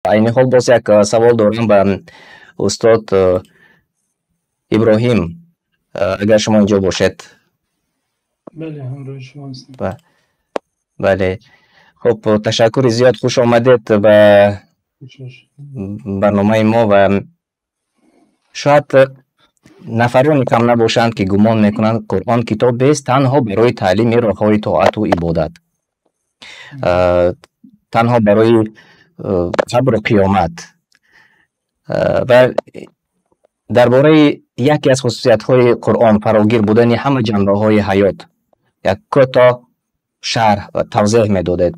Айни ҳол боз як савол дорам ба устод Иброҳим, агар шумо инҷо бошед. Бале, ҳамроҳи шумо ҳастам. Бале, хуб, ташаккури зиёд, хуш омадед ба барномаи мо. Ва шояд нафароне кам набошанд, ки гумон мекунанд, Қуръон китобест танҳо барои таълими роҳҳои тоату ибодат, танҳо барои қабру қиёмат. Ва дар бораи яке аз хусусиятҳои Қуръон, фарогир будани ҳама ҷанбаҳои ҳаёт, як кӯтоҳ шарҳ ва тавзеҳ медодед.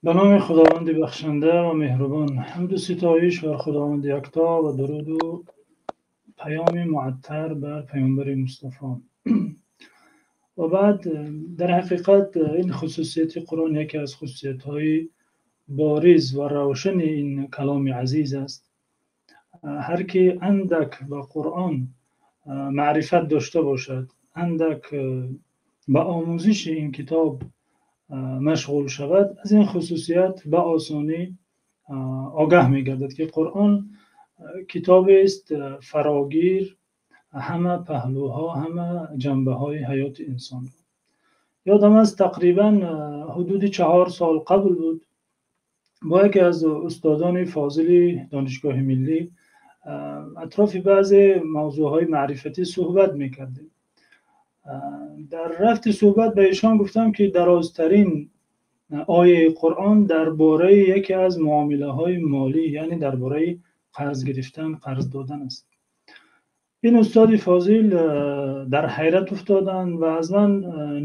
Ба номи Худованди бахшанда ва меҳрубон. Ҳамду ситоиш бар Худованди якто ва дуруду паёми муаттар бар паёмбари Мустафо. Ва баъд, дар ҳақиқат ин хусусияти Қуръон яке аз хусусиятҳои бориз ва равшани ин каломи азиз аст. Ҳар ки андак ба Қуръон маърифат дошта бошад, андак ба омӯзиши ин китоб машғул шавад, аз ин хусусият ба осонӣ огаҳ мегардад, ки Қуръон китобест фарогир ҳама паҳлӯҳо, ҳама ҷанбаҳои ҳаёти инсон. Ёдам аст, тақрибан ҳудуди 4 сол қабл буд, бо яке аз устодони фозили Донишгоҳи миллӣ атрофи баъзе мавзӯъҳои маърифатӣ суҳбат мекардем. Дар рафти суҳбат ба эшон гуфтам, ки дарозтарин ояи Қуръон дар бораи яке аз муомилаҳои молӣ, яъне дар бораи қарз гирифтан, қарз додан аст. Ин устоди фозил дар ҳайрат уфтоданд ва аз ман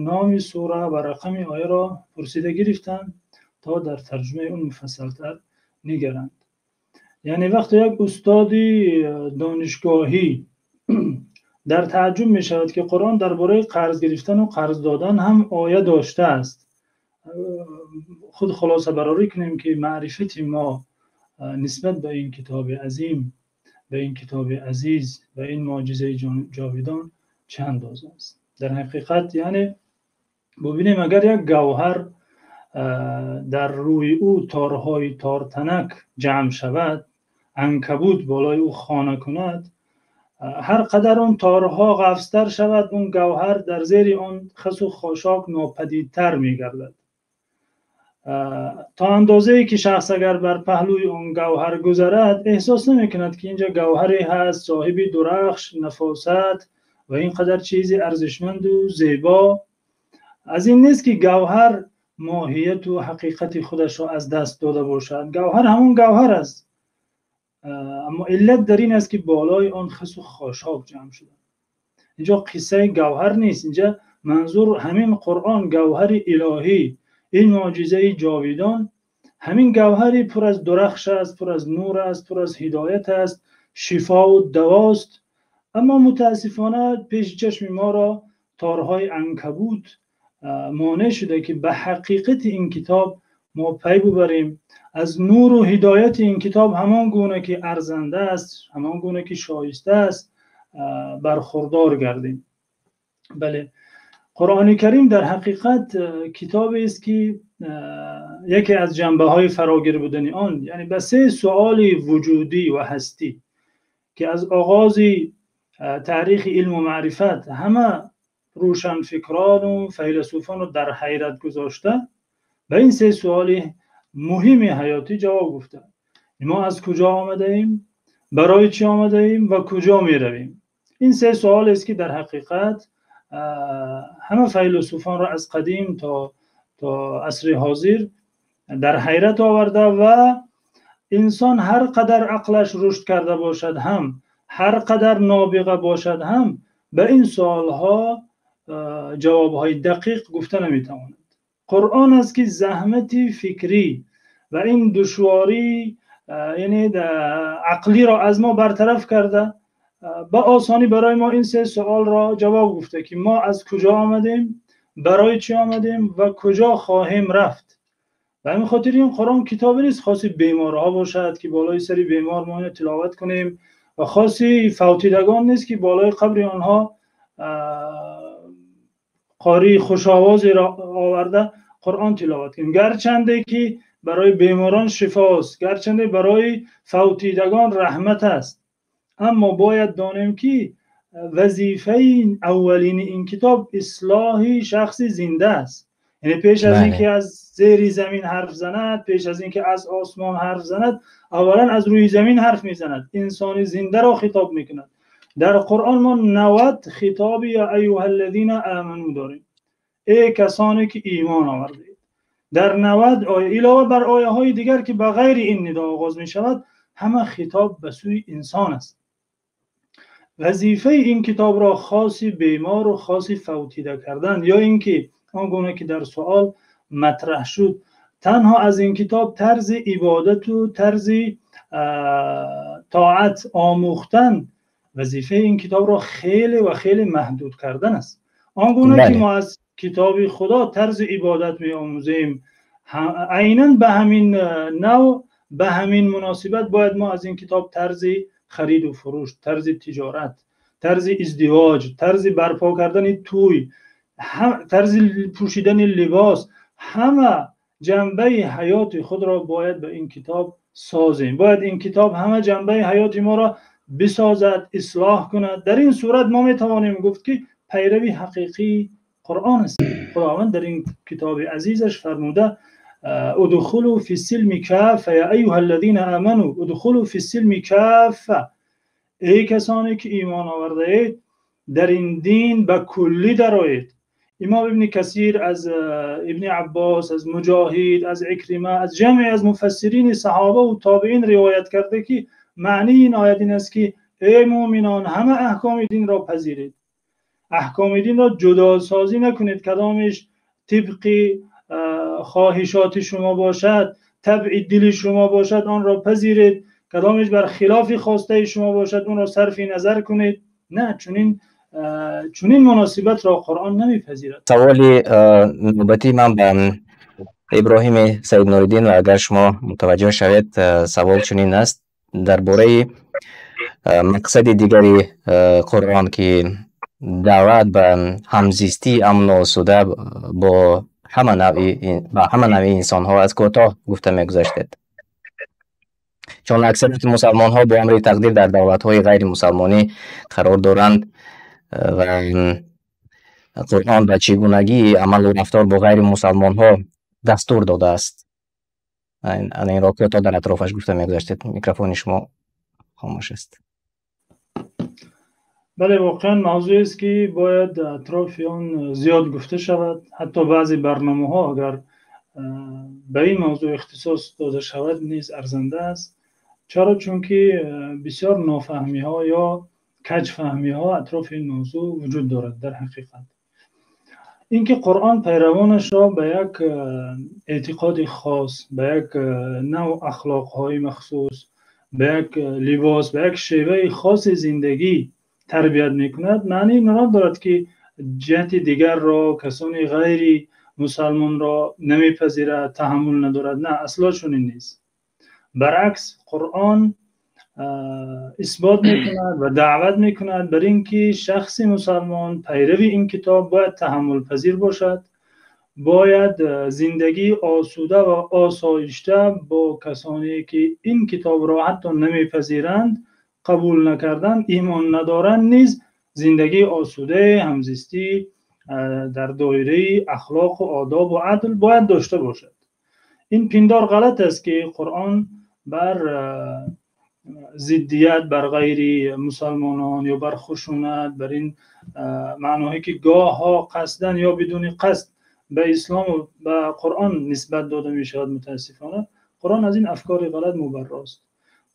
номи сура ва рақами ояро пурсида гирифтанд, то дар тарҷумаи он муфассалтар нигаранд. Яъне вақте як устоди донишгоҳӣ дар таъҷуб мешавад, ки Қуръон дар бораи қарз гирифтану қарз додан ҳам оя доштааст, худ хулосабарорӣ кунем, ки маърифати мо нисбат ба ин китоби азим, ба ин китоби азиз, ба ин мӯъҷизаи ҷовидон чӣ андоза аст. Дар ҳақиқат, яъне бубинем, агар як гавҳар дар рӯи ӯ торҳои тортанак ҷамъ шавад, анкабут болои ӯ хона кунад, ҳар қадар он торҳо ғафзтар шавад, он гавҳар дар зери он хасу хошок нопадидтар мегардад, то андозае ки шахс агар бар паҳлӯи он гавҳар гузарад, эҳсос намекунад, ки инҷа гавҳаре ҳаст соҳиби дурахш, нафосат ва ин қадар чизи арзишманду зебо. Аз ин нест, ки гавҳар моҳияту ҳақиқати худашро аз даст дода бошад. Гавҳар ҳамон гавҳар аст, аммо иллат дар ин аст, ки болои он хасу хошок ҷамъ шуда. Инҷо қиссаи гавҳар нест, инҷа манзур ҳамин Қуръон, гавҳари илоҳӣ, ин мӯъҷизаи ҷовидон, ҳамин гавҳари пур аз дурахш аст, пур аз нур аст, пур аз ҳидоят аст, шифову давост. Аммо мутаассифона пеши чашми моро торҳои анкабут монеъ шуда, ки ба ҳақиқати ин китоб мо пай бубарем, аз нуру ҳидояти ин китоб ҳамон гуна ки арзанда аст, ҳамон гуна ки шоиста аст, бархурдор гардем. Бале, Қуръони Карим дар ҳақиқат китобест, ки яке аз ҷанбаҳои фарогир будани он, яъне ба се суоли вуҷудӣ ва ҳастӣ, ки аз оғози таърихи илму маърифат ҳама рӯшанфикрону файласуфонро дар ҳайрат гузошта, ба ин се суоли муҳими ҳаётӣ ҷавоб гуфта: мо аз куҷо омадаем, барои чӣ омадаем ва куҷо меравем. Ин се суолест, ки дар ҳақиқат ҳама файласуфонро аз қадим то асри ҳозир дар ҳайрат оварда. Ва инсон ҳар қадар ақлаш рушд карда бошад ҳам, ҳар қадар нобиға бошад ҳам, ба ин суолҳо ҷавобҳои дақиқ гуфта наметавонад. Қуръон аст, ки заҳмати фикрӣ ва ин душворӣ, яъне ақлиро аз мо бартараф карда, ба осонӣ барои мо ин се суолро ҷавоб гуфта, ки мо аз куҷо омадем, барои чӣ омадем ва куҷо хоҳем рафт. Ба ҳамин хотир ин Қуръон китобе нест, хоси беморҳо бошад, ки болои сари бемор мо ино тиловат кунем, ва хоси фавтидагон нест, ки болои қабри онҳо қории хушовозеро оварда, Қуръон тиловат кунем, гарчанде ки барои беморон шифост, гарчанде барои фавтидагон раҳмат аст, аммо бояд донем, ки вазифаи аввалини ин китоб ислоҳи шахси зинда аст. Яъне пеш аз инки аз зери замин ҳарф занад, пеш аз инки аз осмон ҳарф занад, аввалан аз рӯи замин ҳарф мезанад, инсони зиндаро хитоб мекунад. Дар Қуръон мо 90 хитоби ё айюҳаллазина оману дорем, эй касоне ки имон овардаед. Дар 90 оя илова бар ояҳои дигар, ки ба ғайри ин нидо оғоз мешавад, ҳама хитоб ба сӯи инсон аст. Вазифаи ин китобро хоси бемор ва хоси фавтида кардан ё инки он гуна ки дар савол матраҳ шуд, танҳо аз ин китоб тарзи ибодат ва тарзи тоат омӯхтан, вазифаи ин китобро хеле ва хеле маҳдуд кардан аст. Он гуна ки мо аз китоби Худо тарзи ибодат меомӯзем, айнан ба ҳамин навъ, ба ҳамин муносибат бояд мо аз ин китоб тарзи хариду фурӯш, тарзи тиҷорат, тарзи издивоҷ, тарзи барпо кардани тӯй, тарзи пӯшидани либос, ҳама ҷанбаи ҳаёти худро бояд ба ин китоб созем. Бояд ин китоб ҳама ҷанбаи ҳаёти моро бисозад, ислоҳ кунад. Дар ин сурат мо метавонем гуфт, ки пайрави ҳақиқии Қуръон аст. Худованд дар ин китоби азизаш фармуда: ادخلوا في السلم كافة يا أيها الذين آمنوا ادخلوا في السلم كافة. Эй касоне ки имон овардаед, дар ин дин ба куллӣ дароед. Имом Ибни Касир аз Ибни Аббос, аз Муҷоҳид, аз Икрима, аз ҷамъе аз муфассирини саҳоба ва тобеин ривоят карда, ки маънии ин оят ин аст, ки эй мӯъминон, ҳама аҳкоми динро пазиред, аҳкоми динро ҷудосозӣ накунед, кадомеш тибқи хоҳишоти шумо бошад, табъи дили шумо бошад, онро пазиред, кадомеш бар хилофи хостаи шумо бошад, онро сарфи назар кунед. На, чунин муносибатро Қуръон намепазирад. Саволи навбатии ман ба Иброҳими Саид Нуриддин, ва агар шумо мутаваҷҷӯҳ шавед, савол чунин аст: дар бораи мақсади дигари Қуръон, ки даъват ба ҳамзистии амну осуда бо ҳама навъи инсонҳо аст, кӯтоҳ гуфта мегузаштед, чун аксарияти мусалмонҳо бо амри тақдир дар давлатҳои ғайримусалмонӣ қарор доранд ва Қуръон ба чӣ гунагии амалу рафтор бо ғайримусалмонҳо дастур додааст. Ана инро кӯтоҳ дар атрофаш гуфта мегузаштед. Микрофони шумо хомӯш аст. Бале, воқеан мавзӯест, ки бояд атрофи он зиёд гуфта шавад. Ҳатто баъзе барномаҳо агар ба ин мавзӯъ ихтисос дода шавад, низ арзанда аст. Чаро? Чунки бисёр нофаҳмиҳо ё каҷфаҳмиҳо атрофи ин мавзӯъ вуҷуд дорад. Дар ҳақиқат, инки Қуръон пайравонашро ба як эътиқоди хос, ба як навъ ахлоқҳои махсус, ба як либос, ба як шеваи хоси зиндагӣ тарбият мекунад, маънии инро надорад, ки ҷиҳати дигарро, касони ғайри мусалмонро намепазирад, таҳаммул надорад. На, асло чунин нест. Баръакс, Қуръон исбот мекунад ва даъват мекунад бар инки шахси мусалмон, пайрави ин китоб, бояд таҳаммулпазир бошад, бояд зиндагии осуда ва осоишта бо касоне ки ин китобро ҳатто намепазиранд, қабул накарданд, имон надоранд, низ зиндагии осуда, ҳамзистӣ дар доираи ахлоқу одобу адл бояд дошта бошад. Ин пиндор ғалат аст, ки Қуръон бар зиддият бар ғайри мусалмонон ё бар хушунат, бар ин маъноҳое ки гоҳҳо қасдан ё бидуни қасд ба ислому ба Қуръон нисбат дода мешавад. Мутаассифона, Қуръон аз ин афкори ғалат мубаррост.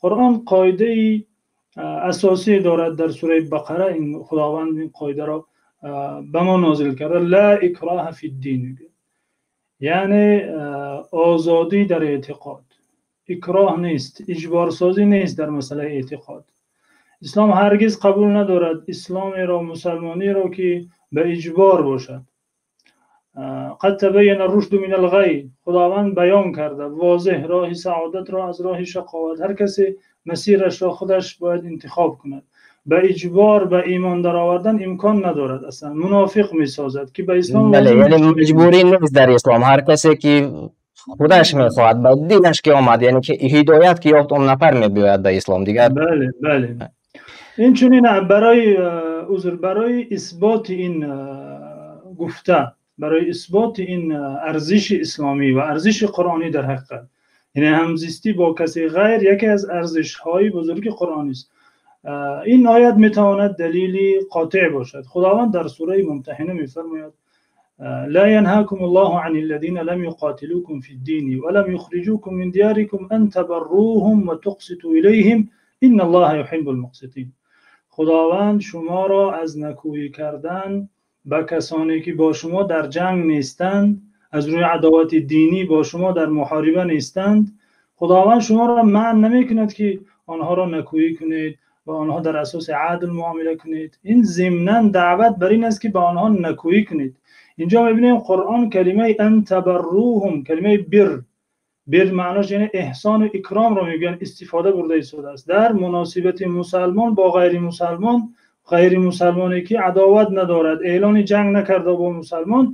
Қуръон қоидаи асосӣ дорад. Дар сураи Бақара ин Худованд ин қоидаро ба мо нозил карда: ла икроҳа фиддин, яъне озодӣ дар эътиқод, икроҳ нест, иҷборсозӣ нест дар масъалаи эътиқод. Ислом ҳаргиз қабул надорад исломеро, мусалмониро, ки ба иҷбор бошад. قد تبین الرشد من الغی. Худованд баён карда возеҳ роҳи саодатро аз роҳи шақоват. Ҳар касе масирашро худаш бояд интихоб кунад. Ба иҷбор ба имон даровардан имкон надорад, аслан мунофиқ месозад, ки ба ислом Бале, яъне маҷбурӣ нест дар ислом. Ҳар касе ки Худаш мехоҳад, ба дилаш ки омад, яъне ки ҳидоят ки ёфт, он нафар мебиёяд ба ислом дигар. Бале, бале. Инчунин барои узр, барои исботи ин гуфта, барои исботи ин арзиши исломӣ ва арзиши қуръонӣ, дар ҳақиқат яъне ҳамзистӣ бо касе ғайр яке аз арзишҳои бузурги қуръонӣ аст. Ин оят метавонад далели қотеъ бошад. Худованд дар сураи Мумтаҳина мефармояд: لا ينهاكم الله عن الذين لم يقاتلوكم في الدين ولم يخرجوكم من دياركم أن تبروهم وتقسطوا إليهم إن الله يحب المقسطين. Худованд шуморо аз некӯӣ кардан ба касоне ки бо шумо дар ҷанг нестанд, аз рӯи адовати динӣ бо шумо дар муҳориба нестанд, Худованд шуморо манъ намекунад ки онҳоро некӯӣ кунед ва онҳо дар асоси адл муомила кунед. Ин зимнан даъват бар ин аст ки ба онҳо некӯӣ кунед. Инҷо мебинем, Қуръон калимаи ан табарруҳум, калимаи бир, бир маънош яъне эҳсону икромро мегӯянд, истифода бурда истодааст дар муносибати мусалмон бо ғайри мусалмон. Ғайри мусалмоне ки адоват надорад, эълони ҷанг накарда бо мусалмон,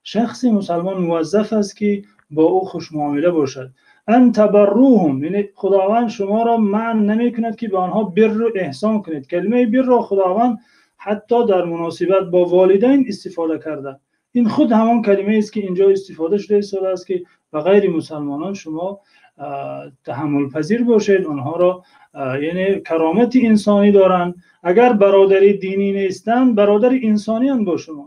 шахси мусалмон муваззаф аст ки бо ӯ хушмуомила бошад. Ан табарруҳум, яъне Худованд шуморо манъ намекунад ки ба онҳо бирру эҳсон кунед. Калимаи бирро Худованд ҳатто дар муносибат бо волидайн истифода карда. Ин худ ҳамон калимаест ки инҷо истифода шуда истодааст, ки ба ғайри мусалмонон шумо таҳаммулпазир бошед, онҳоро, яъне каромати инсонӣ доранд. Агар бародари динӣ нестанд, бародари инсонианд бо шумо.